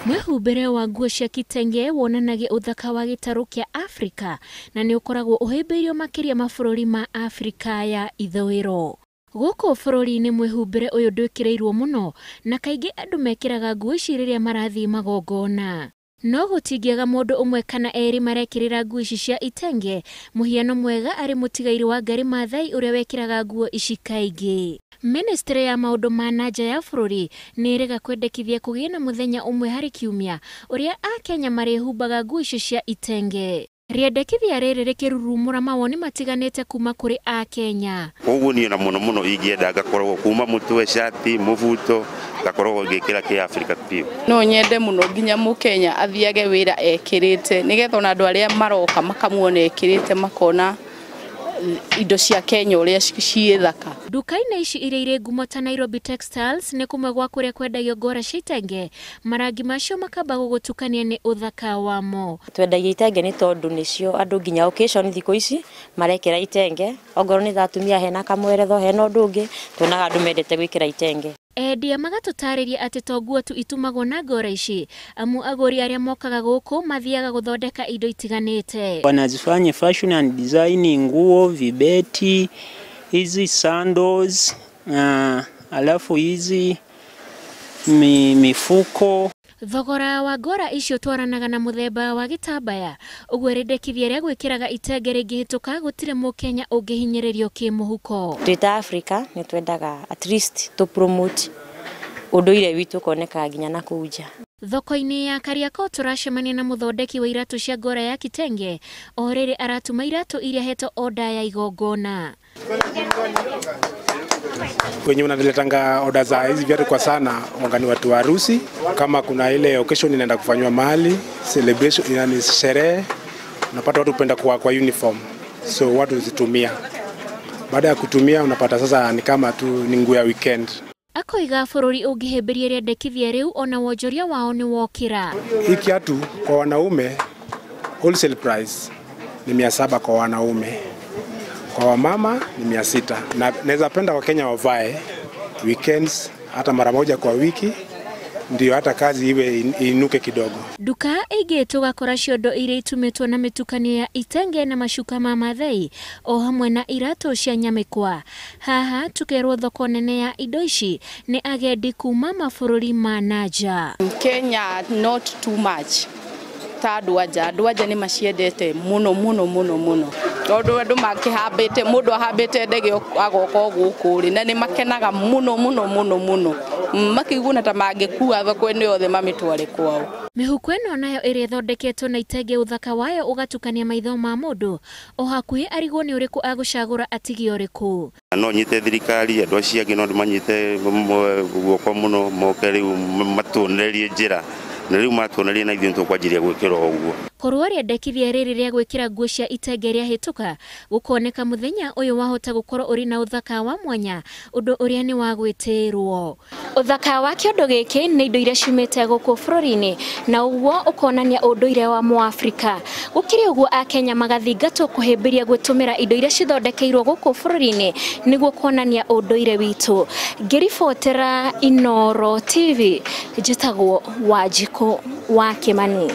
Mwĩhumbĩre wa nguo cia kitenge wonanagia ũthaka wa gĩtarũ kĩa Afrika na nĩ ũkoragwo ũhĩmbĩirio makĩria mabũrũri ma Afrika ya ithũĩro. Gũkũ bũrũri-inĩ mwĩhumbĩre ũyũ ndwĩkĩrĩirwo mũno na kaingĩ andũ mekĩraga nguo ici rĩrĩa marathiĩ magongona. No gũtingĩaga mũndũ ũmwe kana erĩ marekĩrĩra nguo ici cia itenge, mũhiano mwega arĩ mũtigairĩ wa Wangari Maathai ũrĩa wekĩraga nguo ici kaingĩ. Ministry ya maũndũ ma na nja ya bũrũri nĩ ĩrega kwendekithia kũgĩe na mũthenya ũmwe harĩ kiumia ũrĩa Akenya marĩhumbaga nguo icio cia itenge. Rĩendekithia rĩrĩ rĩkĩrurumũra mawoni matiganĩte kuma kũrĩ Akenya. Koguo niĩ na mũno mũno ingĩenda ngakoragwo kuma mũtwe cati mũbuto ngakoragwo ngĩkĩra kĩ Afrika biũ. No nyende mũno nginya mũkenya athiage wĩra ekĩrĩte nĩgetha ona andũ arĩa maroka makamuona ekĩrĩte makona indo cia Kenya ũrĩa ciĩ thaka. Nduka-inĩ ici iria irĩ ngumo ta Nairobi Textiles nĩ kũmwe gwa kũrĩa kwendagio ngora cia itenge, marangi macio makamba gũgũtukania nĩ ũthaka wamo. Twendagia itenge nĩ tondũ nĩcio andũ nginya occasion thikũ ici marekĩra itenge, ongorwo nĩ ta atumia hena kamweretho hena ũndũ ũngĩ tuonaga andũ mendete gwĩkĩra itenge. Endia magatũtarĩria atĩ to nguo tu itumagwo na ngora ici, amu agũri arĩa mokaga gũkũ mathiaga gũthondeka indo itiganĩte. Wanazifanya fashion and design, nguo, vibeti, hizi sandals, alafu hizi mifuko. Thogora wa ngora icio twaranaga na mũthemba wa gĩtambaya, ũguo rĩendekithia rĩa gwĩkĩraga itenge rĩngĩhĩtũka gũtirĩ mũkenya ũngĩhinyĩrĩrio kĩmũhuko. Twĩ ta Afrika nĩ twendaga at least to promote ũndũire witũ ũkoneka nginya na kũu nja. Thoko-inĩ ya Kariakoo tũracemania na mũthondeki wa iratũ cia ngora ya kitenge o rĩrĩ aratuma iratũ iria hetwo oda ya igongona. Wenye wanaletanga oda za hizi viatu kwa sana wangani watu wa harusi, kama kuna ile occasion inaenda kufanywa mahali celebration, yani sherehe, unapata watu hupenda kwa uniform, so watu huzitumia. Baada ya kutumia unapata sasa ni kama tu ni nguo ya weekend. Akoiga bũrũri ũngĩhĩmbĩria rĩendekithia rĩu ona wonjoria wao nĩ wokĩra. Hii kiatu kwa wanaume wholesale price ni 700 kwa wanaume, kwa wamama ni 600. Na naweza penda Wakenya wavae weekends hata mara moja kwa wiki, ndio hata kazi iwe inuke kidogo. Duka ĩngĩ tũgakora ciondo iria itumĩtwo na mĩtukanio ya itenge na macuka ma Maathai o hamwe na iratũ cia nyamĩkwa. Haha tukerwo thoko nene ya indo ici nĩ agendi kuma mabũrũri ma na nja. Kenya not too much ta andũ anja, andũ anja nĩ maciendete mũno mũno mũno mũno tondũ andũ makĩhambĩte, mũndũ ahambĩte ndege agoka gũkũ rĩ, na nĩ makenaga mũno mũno mũno mũno makĩiguana ta mangĩkua thoko ĩno yothe mamĩtware kwao. Mĩhuko ĩno nayo ĩrĩa ĩthondeketwo na itenge ũthaka wayo ũgatukania maitho ma mũndũ o hakuhĩ arigwo nĩ ũrĩkũ agũcagũra atige ũrĩkũ. No nyite thirikari andũ acio angĩ no manyite guoko mũno moke rĩu matuonererie njĩra, na rĩu matuonererie na ithuĩ nĩtũkwanjĩrĩria gwĩkĩra ũguo. Korwo rĩendekithia rĩrĩ rĩa gwĩkĩra nguo cia itenge rĩahĩtũka gũkoneka mũthenya ũyũ wahota gũkorwo ũrĩ na ũthaka wa mwanya, ũndũ ũrĩa nĩ wa gwĩtĩĩrwo. Ũthaka wa kĩondo gĩkĩ nĩ indo iria ciumĩte gũkũ bũrũri-inĩ na ũguo ũkonania ũndũire wa Mũafrika. Gũkĩrĩ ũguo Akenya magathingatwo kũhĩmbĩria gwĩtũmĩra indo iria cithondekeirwo gũkũ bũrũri-inĩ nĩguo kuonania ũndũire witũ. Ngĩribotera Inooro TV, njĩtagwo Wanjikũ wa Kĩmani.